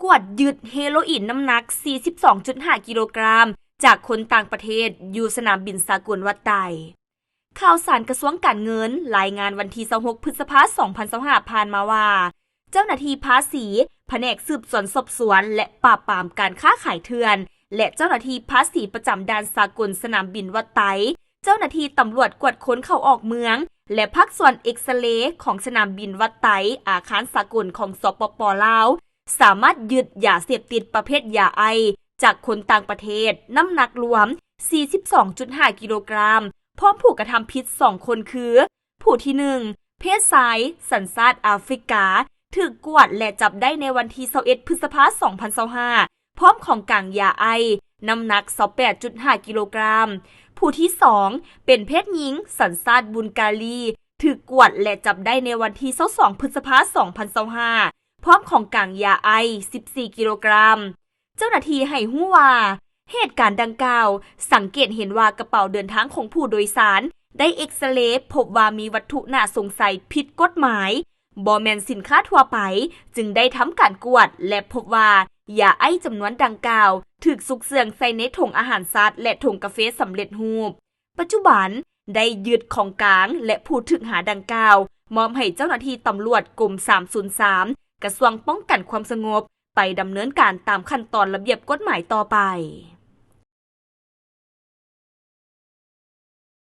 ກວດຍຶດເຮໂຣອິນນ້ຳໜັກ ສີ່ສິບສອງຈຸດຫ້າ ກິໂລກຣາມ ຈາກຄົນຕ່າງປະເທດ ຢູ່ສະໜາມບິນສາກົນວັດໄຕ. ຂ່າວສານກະຊວງການເງິນ ລາຍງານວັນທີ ຊາວຫົກ ພຶດສະພາ ສອງພັນຊາວຫ້າ ຜ່ານມາວ່າ ເຈົ້າໜ້າທີ່ພາສີ ພະແນກສືບສວນສອບສວນ ແລະ ປາບປາມການຄ້າຂາຍເຖື່ອນ ແລະ ເຈົ້າໜ້າທີ່ພາສີປະຈຳດ່ານສາກົນສະໜາມບິນວັດໄຕ, ເຈົ້າໜ້າທີ່ຕຳຫຼວດກວດຄົນເຂົ້າອອກເມືອງ ແລະ ພາກສ່ວນເອັກສະເຣຂອງສະໜາມບິນວັດໄຕ, ອາຄານສາກົນຂອງ ສປປ ລາວ ສາມາດຍຶດຢາເສບຕິດປະເພດຢາໄອສ໌ ຈາກຄົນຕ່າງປະເທດ ນ້ຳໜັກລວມ ສີ່ສິບສອງຈຸດຫ້າ ກິໂລກຣາມ ພ້ອມຜູ້ກະທຳຜິດ ສອງຄົນຄື ຜູ້ທີໜຶ່ງ ເພດຊາຍ ສັນຊາດອາຟຣິກາ ຖືກກວດ ແລະ ຈັບໄດ້ໃນວັນທີ ຊາວເອັດ ພຶດສະພາ ສອງພັນຊາວຫ້າ ພ້ອມຂອງກາງຢາໄອສ໌ ນ້ຳໜັກ ຊາວແປດຈຸດຫ້າ ກິໂລກຣາມ. ຜູ້ທີສອງ ເປັນເພດຍິງ ສັນຊາດບຸນກາລີ ຖືກກວດ ແລະ ຈັບໄດ້ໃນວັນທີ ຊາວສອງ ພຶດສະພາ ສອງພັນຊາວຫ້າ ພ້ອມຂອງກາງຢາໄອສ໌ ສິບສີ່ ກິໂລກຣາມ. ເຈົ້າໜ້າທີ່ໃຫ້ຮູ້ວ່າ ເຫດການດັ່ງກ່າວ ສັງເກດເຫັນວ່າກະເປົາເດີນທາງຂອງຜູ້ໂດຍສານ ໄດ້ເອັກສະເຣ ພົບວ່າມີວັດຖຸໜ້າສົງໄສຜິດກົດໝາຍ, ບໍ່ແມ່ນສິນຄ້າທົ່ວໄປ, ຈຶ່ງໄດ້ທຳການກວດ ແລະ ພົບວ່າຢາໄອສ໌ຈຳນວນດັ່ງກ່າວ ຖືກຊຸກເຊື່ອງໃສ່ໃນຖົງອາຫານສັດ ແລະ ຖົງກາເຟສຳເລັດຮູບ. ປັດຈຸບັນໄດ້ຍຶດຂອງກາງ ແລະ ຜູ້ຖືກຫາດັ່ງກ່າວ ມອບໃຫ້ເຈົ້າໜ້າທີ່ຕຳຫຼວດກົມ ສາມສູນສາມ ກະຊວງປ້ອງກັນຄວາມສະຫງົບ ໄປດຳເນີນການຕາມຂັ້ນຕອນລະບຽບກົດໝາຍຕໍ່ໄປ.